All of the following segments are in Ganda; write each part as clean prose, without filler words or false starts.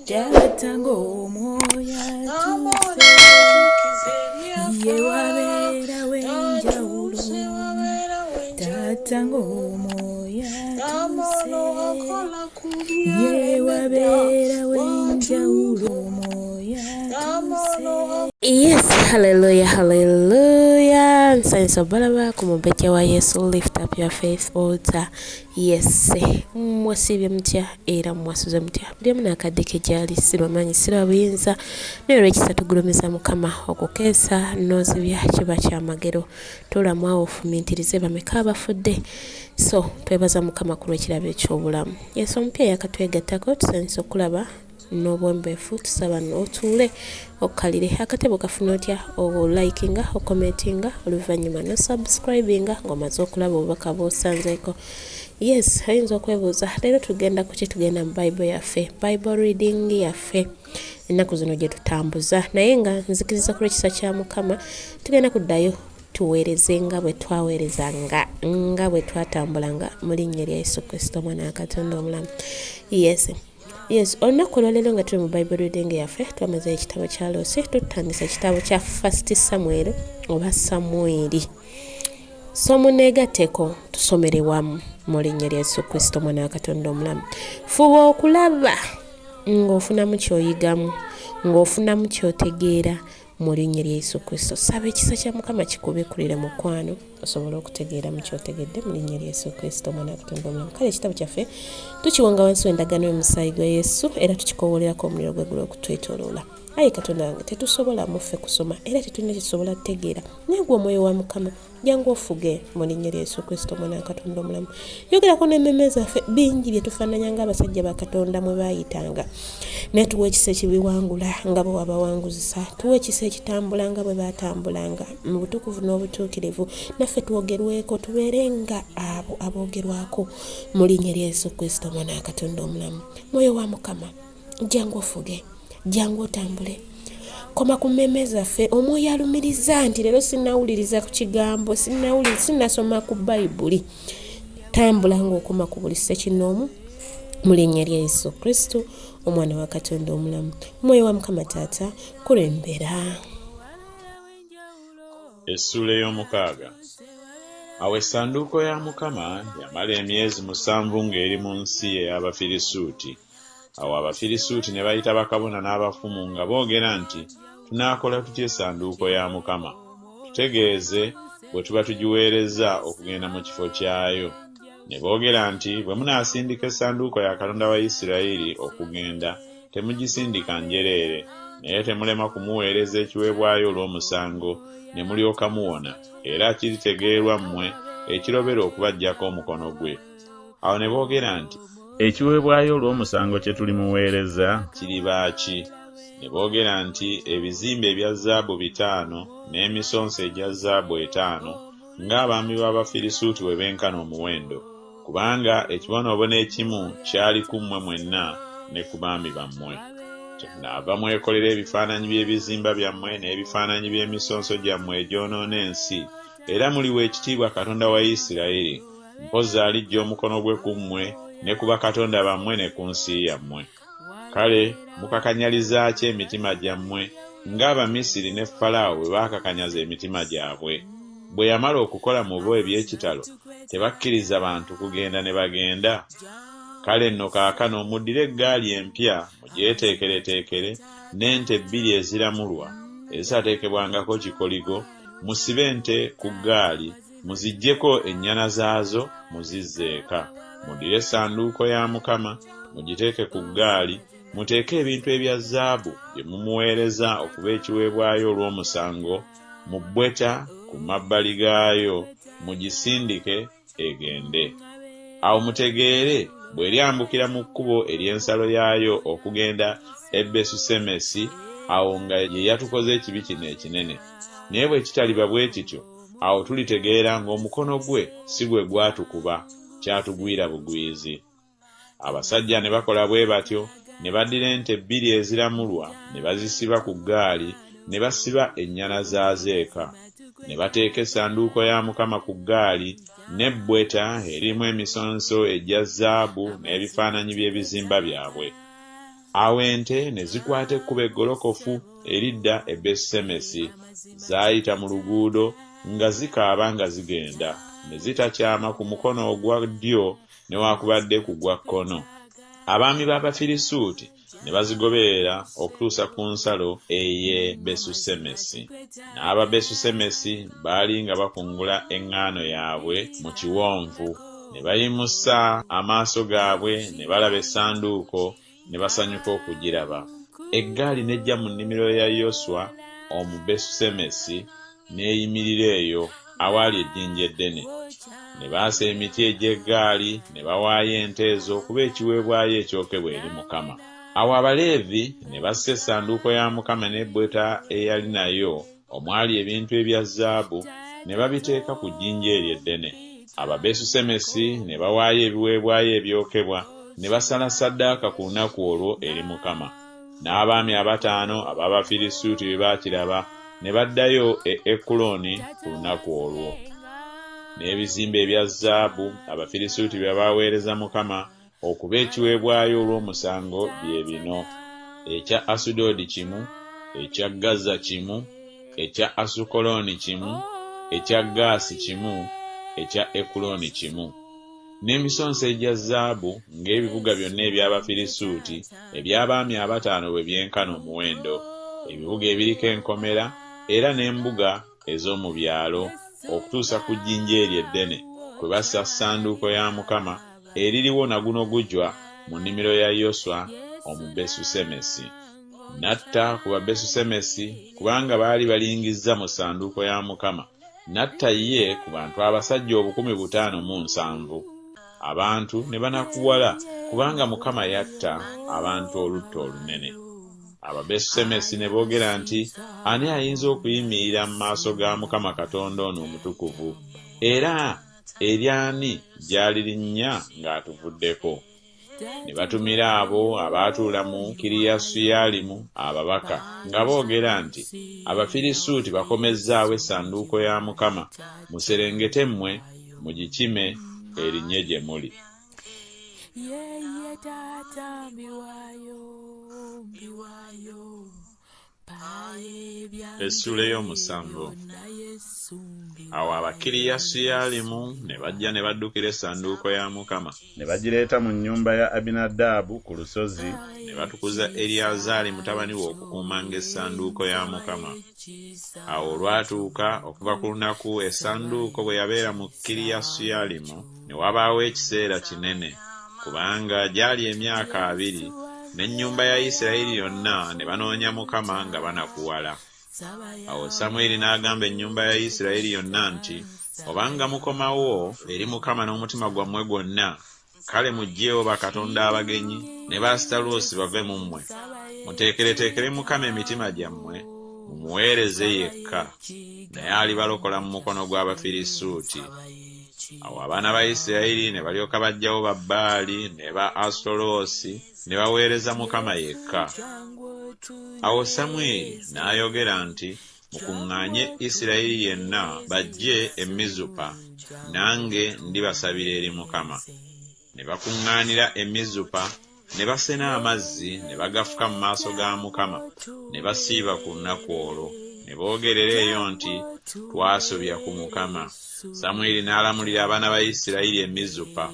Taata ng'omwoyo atuuse, ye wabeerawo enjawulo. Taata ng'omwoyo atuuse, ye wabeerawo enjawulo. Omwoyo atuuse. Yes, hallelujah, hallelujah. Nsanyusa obalaba ku mumbejja wa Yesu, lift up your faith altar. Yes, mwasiibye mutya era mwasuze mutya? Buli omu n'akadde ke gyali, sibamanyi siraba buyinza, naye olw'ekisa tugulumiza Mukama. Okukeesa n'ozibya kiba kyamagero. Tuulamu awo ofumiitirize bameka abafudde. So twebaza Mukama ku lw'ekirabo eky'obulamu. Yesu omupya yakatwegattako, tusanyusa okulaba n'obwombeefu. Tusaba otuule okkalire akatebo kafuna otya olikinga, okomentinga, oluvannyuma nosubscribinga ng'omaze okulaba obubaka bw'osanzeeko. Yes, oyinza okwebuuza leero tugenda kuki? Tugenda mu Bible yaffe, Bible reading yaffe ennaku zino gye tutambuza, naye nga nzikiriza ku lw'ekisa kya Mukama tugenda kuddayo tuweereze nga bwe twaweerezanga, nga bwe twatambulanga, mu linnya lya Yesu Kristo omwana wa Katonda omulamu. Yes, olunaku olwaleero nga tuli mu Bible reading yaffe, twamaze ekitabo kya Luusi, tutandise ekitabo kya First Samuel oba Samwiri. So muneegatteko tusomere wamu mu linnya lya Yesu Kristo omwana wa Katonda omulamu. Fuba okulaba ng'ofunamu ky'oyigamu, ng'ofunamu ky'otegeera mu linnya lya Yesu Kristo. Saba ekisa kya Mukama kikubikulire, mukwano, osobole okutegeera mu kyotegedde mu linnya lya Yesu Kristo omwana wa Katonda omulamu. Kale ekitabo kyaffe tukiwonga wansi w'endagaano y'omusaayi gwa Yesu, era tukikowolerako omuliro gwe gula okutwetooloola. Ayi Katonda wange, tetusobola muffe kusoma era tetulina kyetusobola kutegeera, naye gwe omwoyo wa Mukama jangu ofuge mu linnya lya Yesu Kristo omwana wa Katonda omulamu. Yogerako n'emmeeme zaffe. Bingi bye tufaananya ng'abasajja ba Katonda mwe baayitanga, naye tuwa ekisa ekibiwangula nga bwe wabawanguzisa. Tuwa ekisa ekitambula nga bwe baatambulanga mu butukuvu n'obutuukirivu, naffe twogerweko, tubeere nga abo aboogerwako mu linnya lya Yesu Kristo omwana wa Katonda omulamu. Mwoyo wa Mukama, jangu ofuge, jangu otambule, koma ku mmeeme zaffe. Omwoyo alumiriza nti leero sinnawuliriza ku kigambo, sinnasoma ku Bayibuli, tambula ng'okoma ku buli ssekinnoomu mu linnya lya Yesu Kristo omwana wa Katonda omulamu. Omwoyo wa Mukama Taata, kulembera. Essuula ey'omukaaga. Awo essanduuko ya Mukama yamala emyezi 7 ng'eri mu nsi ey'Abafirisuuti. Awo Abafirisuuti ne bayita bakabona n'abafumu nga boogera nti, Tunaakola tutya essanduuko ya Mukama? Tutegeeze bwe tuba tugiweerezza okugenda mu kifo kyayo. Ne boogera nti, Bwe munaasindika essanduuko ya Katonda wa Isirayiri okugenda, temugisindika njereere, naye temulema kumuweereza ekiweebwayo olw'omusango, ne mulyoka muwona, era kiritegeerwa mmwe ekirobera okubaggyako omukono gwe. Awo ne boogera nti, Ekiweebwayo olw'omusango kye tulimuweereza kiriba ki? Ne boogera nti, Ebizimba ebya zaabu bitaano n'emisonso egya zaabu etaano, ng'abaami b'Abafirisuuti bwe benkana omuwendo, kubanga ekibonoobono ekimu kyali ku mmwe mwenna ne ku baami bammwe. Kyemunaava mwekolera ebifaananyi by'ebizimba byammwe n'ebifaananyi by'emisonso gyammwe egyonoona ensi, era muliwa ekitiibwa Katonda wa Isirayiri. Mpozzi aliggya omukono gwe ku mmwe ne ku bakatonda bammwe ne ku nsi yammwe. Kale mukakanyaliza ki emitima gyammwe ng'Abamisiri ne Falaawo bwe baakakanyaza emitima gyabwe? Bwe yamala okukola mu bo eby'ekitalo, tebakkiriza bantu kugenda ne bagenda? Kale nno kaakano muddire eggaali empya mugyeteekereteekere, n'ente bbiri eziramulwa, ezitateekebwangako kikoligo, musibe ente ku ggaali, Muziggyeko ennyana zaazo muzizze eka. Muddire essanduuko ya Mukama, mugiteeke ku ggaali, muteeke ebintu ebya zaabu bye mumuweereza okuba ekiweebwayo olw'omusango mu bbweta ku mabbali gaayo, mugisindike egende. Awo mutegeere bw'eryambukira mu kkubo ery'ensalo yaayo okugenda e Besusemesi, awo nga ye yatukoze ekibi kino ekinene. Naye bwe kitaliba bwe kityo, awo tulitegeera ng'omukono gwe si gwe gwatukuba, kyatugwira bugwizi. Abasajja ne bakola bwe batyo, ne baddira ente bbiri eziramulwa ne bazisiba ku ggaali, ne basiba ennyana zaazo eka. Ne bateeka essanduuko ya Mukama ku ggaali, n'ebbweta erimu emisonso egya zaabu n'ebifaananyi by'ebizimba byabwe. Awo ente ne zikwata ekkubo eggolokofu eridda e Besusemesi. Zaayita mu luguudo nga zikaaba nga zigenda, ne zitakyama ku mukono ogwa ddyo newaakubadde ku gwa kkono. Abaami b'Abafirisuuti ne bazigoberera okutuusa ku nsalo ey'e Besusemesi. N'Ababesusemesi baali nga bakungula eŋŋaano yaabwe mu kiwonvu, ne bayimusa amaaso gaabwe ne balaba essanduuko, ne basanyuka okugiraba. Eggaali n'ejja mu nnimiro ya Yoswa Omubesusemesi n'eyimirira eyo awaali ejjinja eddene. Ne baasa emiti egy'eggaali ne bawaayo ente ezo okuba ekiweebwayo ekyokebwa eri Mukama. Awo Abaleevi ne bassa essanduuko ya Mukama n'ebbweta eyali nayo omwali ebintu ebya zaabu ne babiteeka ku jjinja eryo eddene. Ababesusemesi ne bawaayo ebiweebwayo ebyokebwa ne basala ssaddaaka ku lunaku olwo eri Mukama. N'abaami abataano ab'Abafirisuuti bwe baakiraba, ne baddayo e Ekuloni ku lunaku olwo. N'ebizimbe ebya zaabu Abafirisuuti bye baaweereza Mukama okuba ekiweebwayo olw'omusango bye bino, ekya Asudodi kimu, ekya Gaza kimu, ekya Asukolooni kimu, ekya Gaasi kimu, ekya Ekuloni kimu. N'emisonso egya zaabu ng'ebibuga byonna eby'Abafirisuuti eby'abaami abataano bwe byenkana omuwendo, ebibuga ebiriko enkomera era n'embuga ez'omu byalo, okutuusa ku jjinja eryo eddene kwe bassa ssanduuko ya Mukama eririwo na guno gujwa mu nnimiro ya Yoswa Omubesusemesi. N'atta ku Babesusemesi, kubanga baali balingizza mu ssanduuko ya Mukama, n'atta ye ku bantu abasajja 5700. Abantu ne banakuwala kubanga Mukama yatta abantu olutta olunene. Ababesusemesi ne boogera nti, Ani ayinza okuyimirira mu maaso ga Mukama Katonda ono omutukuvu? Era eri ani gy'alirinnya ng'atuvuddeko? Ne batumira abo abaatuula mu Kiriyasuyalimu ababaka, nga boogera nti, Abafirisuuti bakomezzaawo essanduuko ya Mukama, muserengete mmwe mugikime erinnye gye muli. Essuula ey'omusanvu. Awo Abakiriyasuyalimu ne bajja ne baddukira essanduuko ya Mukama. Ne bagireeta mu nnyumba ya Abinadaabu ku lusozi, ne batukuza Eriyazaali mutabani we okukuumanga essanduuko ya Mukama. Awo olwatuuka okuva ku lunaku essanduuko bwe yabeera mu Kiriyasuyalimu, ne wabaawo ekiseera kinene, kubanga gyali emyaka abiri, n'ennyumba ya Isirayiri yonna ne banoonya Mukama nga banakuwala. Awo Samwiri n'agamba ennyumba ya Isirayiri yonna nti, Obanga mukomawo eri Mukama n'omutima gwammwe gwonna, kale muggyeewo bakatonda abagenyi ne Baasutaloosi bave mu mmwe, muteekereteekere Mukama emitima gyammwe, mumuweereze yekka, naye alibalokola mu mukono gw'Abafirisuuti. Awo abaana ba Isirayiri ne balyoka baggyawo Babbaali ne ba Asutaloosi ne baweereza Mukama yekka. Awo Samwiri n'ayogera nti, Mukuŋŋaanye Isirayiri yenna bajje e Mizupa, nange ndibasabira eri Mukama. Ne bakuŋŋaanira e Mizupa, ne basena amazzi ne bagafuka mu maaso ga Mukama, ne basiiba ku lunaku olwo, ne boogerera eyo nti, Twasobya ku Mukama. Samwiri n'alamulira abaana ba Isirayiri e Mizupa.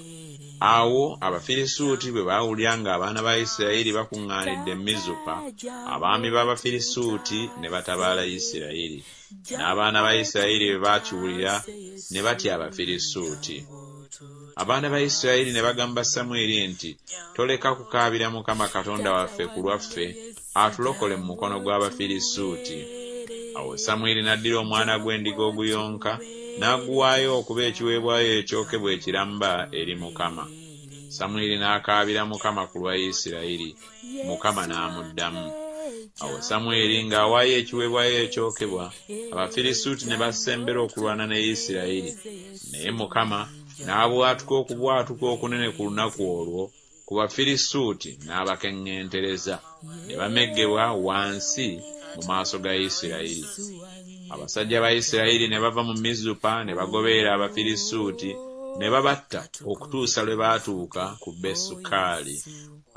Awo Abafirisuuti bwe baawulira ng'abaana ba Isirayiri bakuŋŋaanidde e Mizupa, abaami b'Abafirisuuti ne batabaala Isirayiri. N'abaana ba Isirayiri bwe baakiwulira ne batya Abafirisuuti. Abaana ba Isirayiri ne bagamba Samwiri nti, Toleka kukaabira Mukama Katonda waffe ku lwaffe, atulokole mu mukono gw'Abafirisuuti. Awo Samwiri n'addira omwana gw'endiga oguyonka n'aguwaayo okuba ekiweebwayo ekyokebwa ekiramba eri Mukama. Samwiri n'akaabira Mukama ku lwa Isirayiri, Mukama n'amuddamu. Awo Samwiri ng'awaayo ekiweebwayo ekyokebwa, Abafirisuuti ne basembera okulwana ne Isirayiri. Naye Mukama n'abwatuka okubwatuka okunene ku lunaku olwo ku Bafirisuuti n'abakeŋŋentereza, ne bameggebwa wansi mu maaso ga Isirayiri. Abasajja ba Isirayiri ne bava mu Mizupa ne bagoberera Abafirisuuti, Ne babatta okutuusa lwe baatuuka ku Besukaali.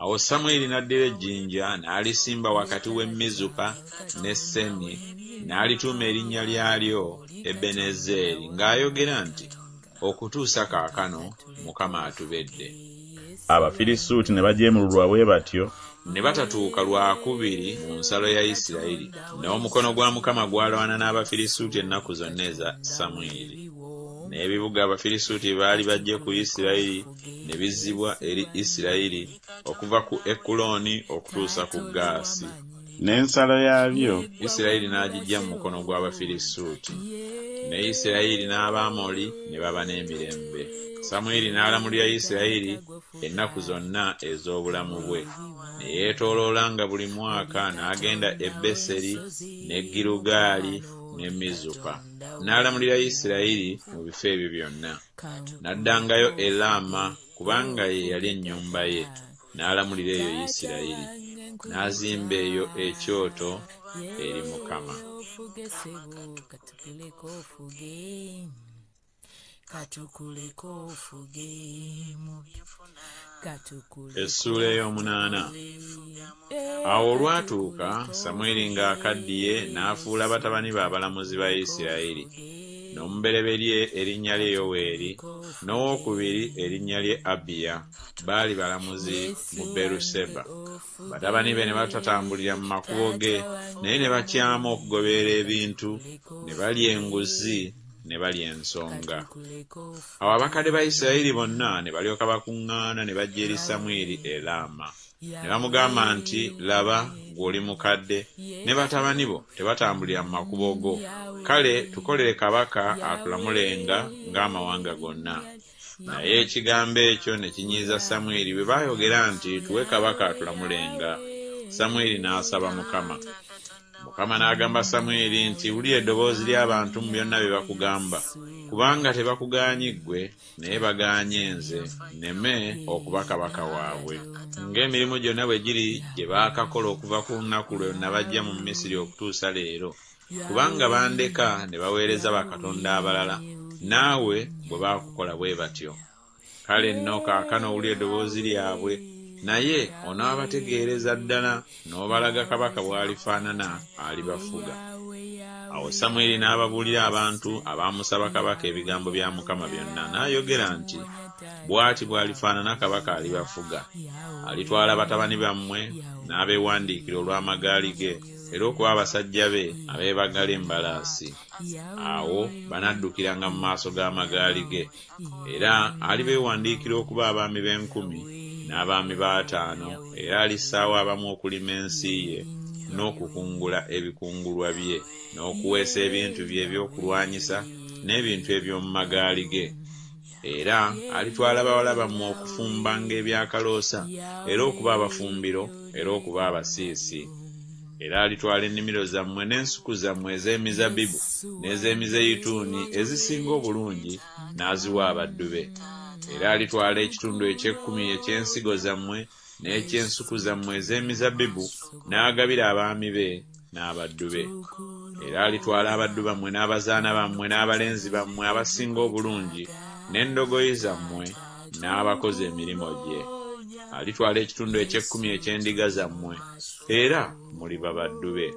Awo Samwiri n'addira ejjinja n'alisimba wakati w'e Mizupa ne Seni, n'alituuma erinnya lyalyo Ebenezeeri, ng'ayogera nti, Okutuusa kaakano Mukama atubedde. Abafirisuuti ne bajeemululwa bwe batyo. Ne batatuuka lwa kubiri mu nsalo ya Isirayiri. N'omukono gwa Mukama gwalwana n'Abafirisuuti ennaku zonna eza Samwiri. N'ebibuga Abafirisuuti bye baali baggye ku Isirayiri ne bizzibwa eri Isirayiri, okuva ku Ekulooni okutuusa ku Gaasi. N'ensalo yaabyo. Isirayiri n'agiggya mu mukono gw'Abafirisuuti. Ne Isirayiri n'Abamoli ne baba n'emirembe. Samwiri n'alamulira Isirayiri ennaku zonna ez'obulamu bwe. Ne yeetooloolanga buli mwaka n'agenda e Beseri ne Girugaali ne Mizupa. N'alamulira Isirayiri mu bifo ebyo byonna. N'addangayo e Laama kubanga ye yali ennyumba ye, n'alamulira eyo Isirayiri. N'azimba eyo ekyoto eri Mukama. Essuula ey'omunaana. Awo olwatuuka, Samwiri ng'akaddiye, n'afuula batabani be abalamuzi ba Isirayiri. N'omubereberye erinnya lye Yoweeri, n'owokubiri erinnya lye Abiya, baali balamuzi mu Beruseba. Batabani be ne batatambulira mu makubo ge, naye ne bakyama okugoberera ebintu, ne balya enguzi, ne balya ensonga. Awo abakadde ba Isirayiri bonna ne balyoka bakuŋŋaana ne bajja eri Samwiri e Laama. Ne bamugamba nti, Laba, ggwe oli mukadde, ne batabani bo tebatambulira mu makubo go, kale tukolere kabaka atulamulenga ng'amawanga gonna. Naye ekigambo ekyo ne kinyiiza Samwiri bwe baayogera nti, Tuwe kabaka atulamulenga. Samwiri n'asaba Mukama. Mukama n'agamba Samwiri nti, Wulira eddoboozi ly'abantu mu byonna bye bakugamba, kubanga tebakugaanyi ggwe, naye bagaanye nze, nneme okuba kabaka waabwe. Ng'emirimu gyonna bwe giri gye baakakola okuva ku lunaku lwe nabaggya mu Misiri okutuusa leero, kubanga bandeka ne baweereza bakatonda abalala, naawe bwe baakukola bwe batyo. Kale nno kaakano wulira eddoboozi lyabwe, naye onaabategeereza ddala n'obalaga kabaka bw'alifaanana alibafuga. Awo Samwiri n'ababuulira abantu abaamusaba kabaka ebigambo bya Mukama byonna, n'ayogera nti, Bw'ati bw'alifaanana kabaka alibafuga, alitwala batabani bammwe n'abeewandiikira olw'amagaali ge era okuba abasajja be abeebagala embalaasi. Awo banaddukiranga mu maaso g'amagaali ge. Era alibeewandiikira okuba abaami b'enkumi n'abaami b'ataano, era alissaawo abamu okulima ensi ye n'okukungula ebikungulwa bye, n'okuweesa ebintu bye eby'okulwanyisa n'ebintu eby'omu magaali ge. Era alitwala bawala bammwe okufumbanga eby'akaloosa, era okuba abafumbiro, era okuba abasiisi. Era alitwala ennimiro zammwe n'ensuku zammwe ez'emizabbibu n'ez'emizeyituuni ezisinga obulungi, n'aziwa abaddu be. Era alitwala ekitundu eky'ekkumi eky'ensigo zammwe n'eky'ensuku zammwe ez'emizabbibu, n'agabira abaami be n'abaddu be. Era alitwala abaddu bammwe n'abazaana bammwe n'abalenzi bammwe abasinga obulungi n'endogoyi zammwe n'abakoza emirimu gye. Alitwala ekitundu eky'ekkumi eky'endiga zammwe, era muliba baddu be.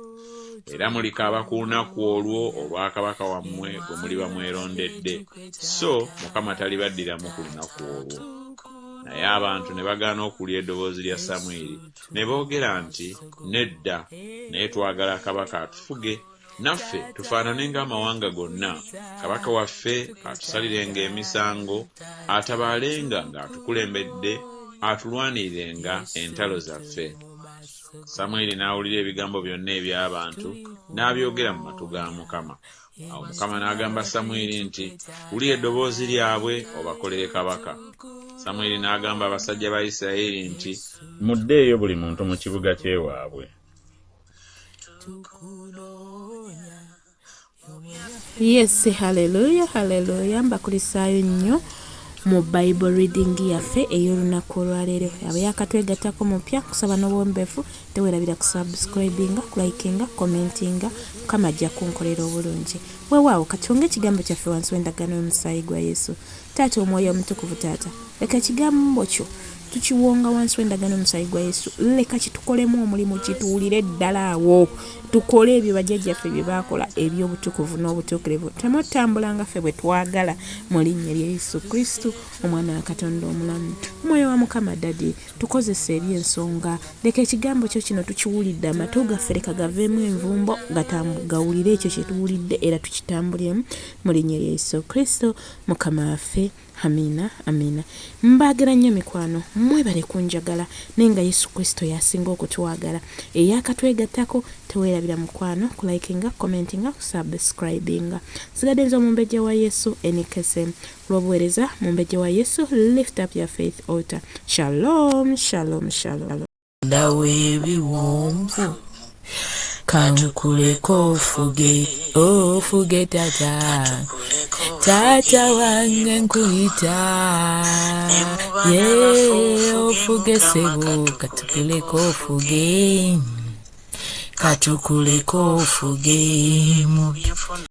Era mulikaaba ku lunaku olwo olwa kabaka wammwe gwe muliba mwerondedde, so Mukama talibaddiramu ku lunaku olwo. Naye abantu ne bagaana okuwulira eddoboozi lya Samwiri, ne boogera nti, Nedda, naye twagala kabaka atufuge, naffe tufaanane ng'amawanga gonna, kabaka waffe atusalirenga emisango, atabaalenga ng'atukulembedde, atulwanirirenga entalo zaffe. Samwiri n'awulira ebigambo byonna eby'abantu, n'abyogera mu matu ga Mukama. Awo Mukama n'agamba Samwiri nti, Wulira eddoboozi lyabwe, obakolere kabaka. Samwiri n'agamba abasajja ba Isirayiri nti. Muddeeyo buli muntu mu kibuga ky'ewaabwe. Yes, haleluya haleluya, mbakulisaayo nnyo. mu Bible reading yaffe ey'olunaku olwaleero. Aba yakatwegattako mupya, kusaba n'obuwombeefu tewerabira kusubscribinga, kulikinga, commentinga. Mukama ajja kunkolera obulungi. Weewaawo katonga ekigambo kyaffe wansi w'endagaano y'omusaayi gwa Yesu. Taata Omwoyo Omutukuvu, Taata, leka ekigambo kyo tukiwonga wansi w'endagaano y'omusaayi gwa Yesu. Leka kitukolemu omulimu, kituwulire ddala awo, tukole ebyo bajjajjaffe bye baakola eby'obutukuvu n'obutuukirivu. Temutambula nga ffe bwe twagala, mu linnya erya Yesu Kristo, Omwana wa Katonda omulamu. Omwoyo wa Mukama Dadi, tukozese eby'ensonga. Leka ekigambo kyo kino tukiwulidde, amatu gaffe leka gaveemu envumbo, gawulire ekyo kye tuwulidde era tukitambuliremu, mu linnya erya Yesu Kristo Mukama waffe. Amiina, amiina. Mbaagala nnyo mikwano, mwebale kunjagala, naye nga Yesu Kristo y'asinga okutwagala. Eyakatwegattako teweerabira mukwano kulikinga, commentinga, kusubscribinga. Sigadde nze omumbejja wa Yesu Enikese lw'obuweereza mumbejja wa Yesu. Lift up your faith altar. Shalom, shalom, shalom. Ndawo ebiwonvu kankuleko ofuge, ofuge tata, tata wange nkuyita ye ofuge sebo, katukuleko ofuge, katukuleko ofuge mu byenfuna.